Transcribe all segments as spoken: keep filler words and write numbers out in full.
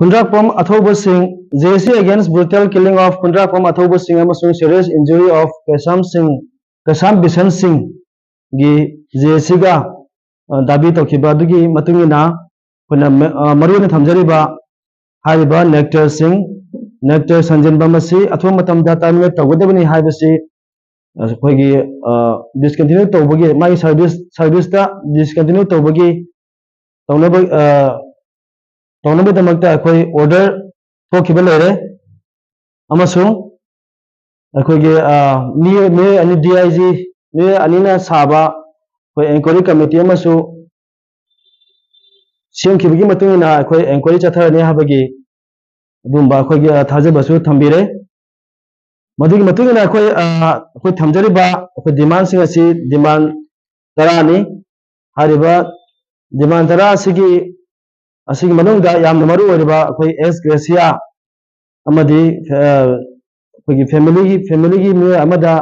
ꯈꯨꯟꯗ꯭ꯔꯥꯛꯄꯝ ꯑꯊꯧꯕ ꯁꯤꯡ, J C against brutal killing of ꯈꯨꯟꯗ꯭ꯔꯥꯛꯄꯝ ꯑꯊꯧꯕ ꯁꯤꯡ ꯑꯃꯁꯨꯡ serious injury of ꯀꯩꯁꯥꯝ ꯁꯤꯡ, ꯀꯩꯁꯥꯝ ꯕꯤꯁꯟ ꯁꯤꯡꯒꯤ J Cꯒ, ꯑ, ꯗꯥꯕꯤ ꯇꯧꯈꯤꯕ ꯑꯗꯨꯒꯤ ꯃꯇꯨꯡ ꯏꯟꯅ ꯑꯩꯈꯣꯏꯅ ꯃ-, ꯑ, ꯃꯔꯨ ꯑꯣꯏꯅ ꯊꯝꯖꯔꯤꯕ ꯍꯥꯏꯔꯤꯕ ꯅꯦꯛꯇꯔꯁꯤꯡ, ꯅꯦꯛꯇꯔ ꯁꯟꯖꯤꯟꯕ ꯑꯃꯁꯤ ꯑꯊꯨꯕ ꯃꯇꯝꯗ terminate ꯇꯧꯒꯗꯕꯅꯤ ꯍꯥꯏꯕꯁꯤ ꯑꯩꯈꯣꯏꯒꯤ, ꯑ, discontinue ꯇꯧꯕꯒꯤ, ꯃꯥꯒꯤ service, serviceꯇ discontinue ꯇꯧꯕꯒꯤ ꯇꯧꯅꯕ, ꯑ, ꯇꯧꯅꯕꯒꯤꯗꯃꯛꯇ ꯑꯩꯈꯣꯏ order ꯊꯣꯛꯈꯤꯕ ꯂꯩꯔꯦ꯫ ꯑꯃꯁꯨꯡ ꯑꯩꯈꯣꯏꯒꯤ, ꯑ, ꯃꯤꯑꯣꯏ, ꯃꯤꯑꯣꯏ ꯑꯅꯤ, D I G ꯃꯤꯑꯣꯏ ꯑꯅꯤꯅ ꯁꯥꯕ ꯑꯩꯈꯣꯏ inquiry committee ꯑꯃꯁꯨ ꯁꯦꯝꯈꯤꯕꯒꯤ ꯃꯇꯨꯡ ꯏꯟꯅ ꯑꯩꯈꯣꯏ inquiry ꯆꯠꯊꯔꯅꯤ ꯍꯥꯏꯕꯒꯤ ꯑꯗꯨꯒꯨꯝꯕ ꯑꯩꯈꯣꯏꯒꯤ, ꯑ, ꯊꯥꯖꯕꯁꯨ ꯊꯝꯕꯤꯔꯦ꯫ ꯃꯗꯨꯒꯤ ꯃꯇꯨꯡ ꯏꯟꯅ ꯑꯩꯈꯣꯏ, ꯑ, ꯑꯩꯈꯣꯏ ꯊꯝꯖꯔꯤꯕ ꯑꯩꯈꯣꯏ demandꯁꯤꯡ ꯑꯁꯤ demand ꯇꯔꯥꯅꯤ꯫ ꯍꯥꯏꯔꯤꯕ demand ꯇꯔꯥ ꯑꯁꯤꯒꯤ, ꯑꯁꯤꯒꯤ ꯃꯅꯨꯡꯗ ꯌꯥꯝꯅ ꯃꯔꯨ ꯑꯣꯏꯔꯤꯕ ꯑꯩꯈꯣꯏ ex gratia ꯑꯃꯗꯤ, ꯑ, ꯑꯩꯈꯣꯏꯒꯤ familyꯒꯤ, familyꯒꯤ ꯃꯤꯑꯣꯏ ꯑꯃꯗ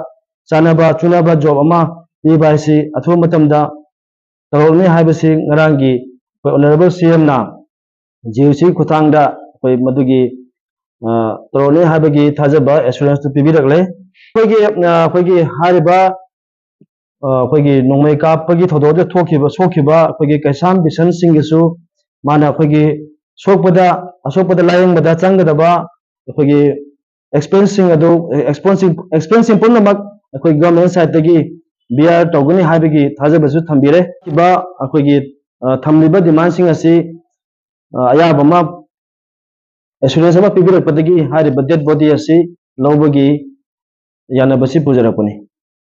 ꯆꯥꯅꯕ ꯆꯨꯅꯕ job ꯑꯃ ꯄꯤꯕ ꯍꯥꯏꯁꯤ ꯑꯊꯨꯕ ꯃꯇꯝꯗ ꯇꯧꯔꯛꯅꯤ ꯍꯥꯏꯕꯁꯤ ꯉꯔꯥꯡꯒꯤ ꯑꯩꯈꯣꯏ honourable CMꯅ J C ꯈꯨꯠꯊꯥꯡꯗ ꯑꯩꯈꯣꯏ ꯃꯗꯨꯒꯤ, ꯑ, ꯇꯧꯔꯛꯅꯤ ꯍꯥꯏꯕꯒꯤ ꯊꯥꯖꯕ assuranceꯇꯨ ꯄꯤꯕꯤꯔꯛꯂꯦ꯫ ꯑꯩꯈꯣꯏꯒꯤ, ꯑ, ꯑꯩꯈꯣꯏꯒꯤ ꯍꯥꯏꯔꯤꯕ, ꯑ, ꯑꯩꯈꯣꯏꯒꯤ ꯅꯣꯡꯃꯩ ꯀꯥꯞꯄꯒꯤ ꯊꯧꯗꯣꯛꯇ ꯊꯣꯛꯈꯤꯕ, ꯁꯣꯛꯈꯤꯕ ꯑꯩꯈꯣꯏꯒꯤ ꯀꯩꯁꯥꯝ ꯕꯤꯁꯟ ꯁꯤꯡꯒꯤꯁꯨ ꯃꯥꯅ ꯑꯩꯈꯣꯏꯒꯤ ꯁꯣꯛꯄꯗ, ꯑꯁꯣꯛꯄꯗ ꯂꯥꯌꯦꯡꯕꯗ ꯆꯪꯒꯗꯕ ꯑꯩꯈꯣꯏꯒꯤ expenseꯁꯤꯡ ꯑꯗꯨ, expenseꯁꯤꯡ, expenseꯁꯤꯡ ꯄꯨꯝꯅꯃꯛ ꯑꯩꯈꯣꯏ government sideꯇꯒꯤ bear ꯇꯧꯒꯅꯤ ꯍꯥꯏꯕꯒꯤ ꯊꯥꯖꯕꯁꯨ ꯊꯝꯕꯤꯔꯦ꯫ ꯏꯕ ꯑꯩꯈꯣꯏꯒꯤ, ꯑ, ꯊꯝꯂꯤꯕ demandꯁꯤꯡ ꯑꯁꯤ, ꯑ, ꯑꯌꯥꯕ ꯑꯃ, assurance ꯑꯃ ꯄꯤꯕꯤꯔꯛꯄꯗꯒꯤ ꯍꯥꯏꯔꯤꯕ dead body ꯑꯁꯤ ꯂꯧꯕꯒꯤ ꯌꯥꯅꯕꯁꯤ ꯄꯨꯖꯔꯛꯄꯅꯤ꯫